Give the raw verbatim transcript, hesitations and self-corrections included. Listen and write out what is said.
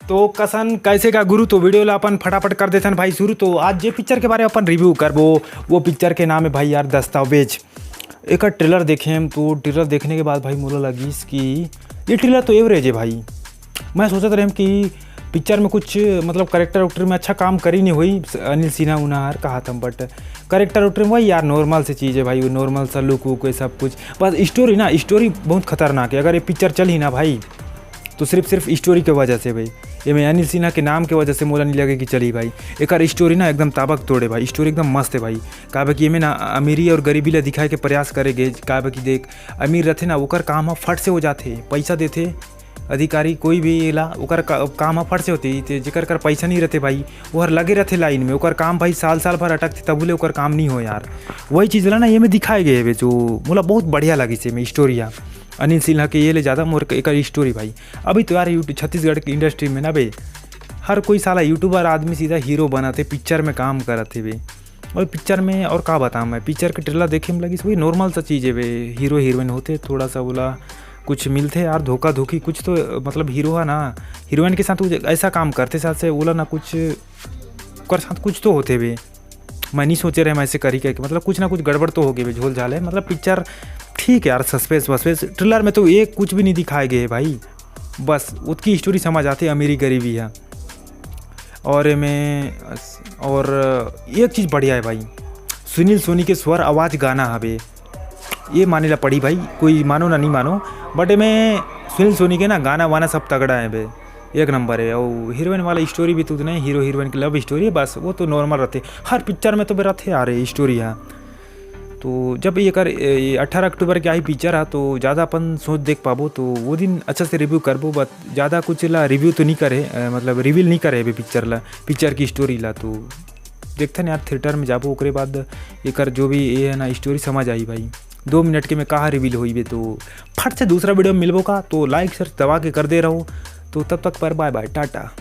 तो कसन, कैसे का गुरु, तो वीडियो ला अपन फटाफट कर देथन भाई शुरू। तो आज जे पिक्चर के बारे में अपन रिव्यू करबो, वो पिक्चर के नाम है भाई यार दस्तावेज। एकर ट्रेलर देखे हम, तो ट्रेलर देखने के बाद भाई मोला लगिस कि ये ट्रेलर तो एवरेज है भाई। मैं सोचत रहे कि पिक्चर में कुछ, मतलब, करेक्टर उक्टर में अच्छा काम करी नहीं हुई अनिल सिन्हा उन्हा हर, कहा था, बट करेक्टर उक्टर में वही यार नॉर्मल से चीज़ है भाई, वो नॉर्मल सा लुक वुक, ये सब कुछ। बस स्टोरी ना, स्टोरी बहुत खतरनाक है। अगर ये पिक्चर चली ना भाई, तो सिर्फ सिर्फ स्टोरी के वजह से भाई, ये में अनिल सिन्हा के नाम के वजह से मोला नहीं लगे कि चली भाई। एकर स्टोरी ना एकदम ताबक तोड़े भाई, स्टोरी एकदम मस्त है भाई। काबर कि एमे ना अमीरी और गरीबी ला दिखाए के प्रयास करे गे। काबर कि देख, अमीर रथे ना, ओकर काम ह फट से हो जाथे, पैसा देथे अधिकारी कोई भी ला, ओकर का-, काम ह फट से होथे। ते जेकर कर पैसा नहीं रहते भाई, वो हर लगे रहते लाइन में, ओकर काम भाई साल साल भर अटकथे, तब ले ओकर काम नहीं हो यार। वही चीज़ ला ना ये में दिखाए गए हवे, जो मोला बहुत बढ़िया लगिस एमे स्टोरी ह। अनिल सिन्हा के ये ले ज़्यादा मोर एकर स्टोरी भाई। अभी तो यार यूट्यूब छत्तीसगढ़ की इंडस्ट्री में ना बे, हर कोई साला यूट्यूबर आदमी सीधा हीरो बनत हे, पिक्चर में काम करत हे बे। और पिक्चर में और का बताऊँ मैं, पिक्चर के ट्रेलर देखे में लगिस वही नॉर्मल सा चीज़ है बे। हीरो हीरोइन होते, थोड़ा सा बोला कुछ मिलते यार, धोखा धोखी कुछ तो, मतलब, हीरो है ना, हीरोइन के साथ वो ऐसा काम करते, साथ से बोला ना कुछ, ओकर साथ कुछ तो होते बे। मैं नहीं सोचे रहे मैं ऐसे करी करके, मतलब, कुछ ना कुछ गड़बड़ तो हो गए बे, झोल झाल है। मतलब, पिक्चर ठीक है यार, सस्पेंस वस्पेंस ट्रेलर में तो एक कुछ भी नहीं दिखाए गए है भाई। बस उतकी स्टोरी समझ आती है, अमीरी गरीबी है। और मैं, और एक चीज़ बढ़िया है भाई, सुनील सोनी के स्वर आवाज़ गाना हवे, ये माने ला पड़ी भाई, कोई मानो ना नहीं मानो, बट एमे सुनील सोनी के ना गाना वाना सब तगड़ा है बे, एक नंबर है। और हीरोइन वाला स्टोरी भी तो नहीं, हीरो हीरोइन की लव स्टोरी है, बस वो तो नॉर्मल रहते, हर पिक्चर में तो बे रहते आ रहे स्टोरी है। तो जब ये कर, ये अठारह अक्टूबर के आई पिक्चर है, तो ज़्यादा अपन सोच देख पाबो, तो वो दिन अच्छा से रिव्यू करबो। बट ज़्यादा कुछ ला रिव्यू तो नहीं करे, अ, मतलब, रिवील नहीं करे अभी पिक्चर ला, पिक्चर की स्टोरी ला। तो देखथन यार, थिएटर में जाबो, ओकरे बाद एकर जो भी ये है ना, स्टोरी समझ आई भाई। दो मिनट के में कहाँ रिवील होई बे, तो फट से दूसरा वीडियो में मिलबो का, तो लाइक शेयर दबा के कर दे रहो। तो तब तक पर बाय बाय, टाटा।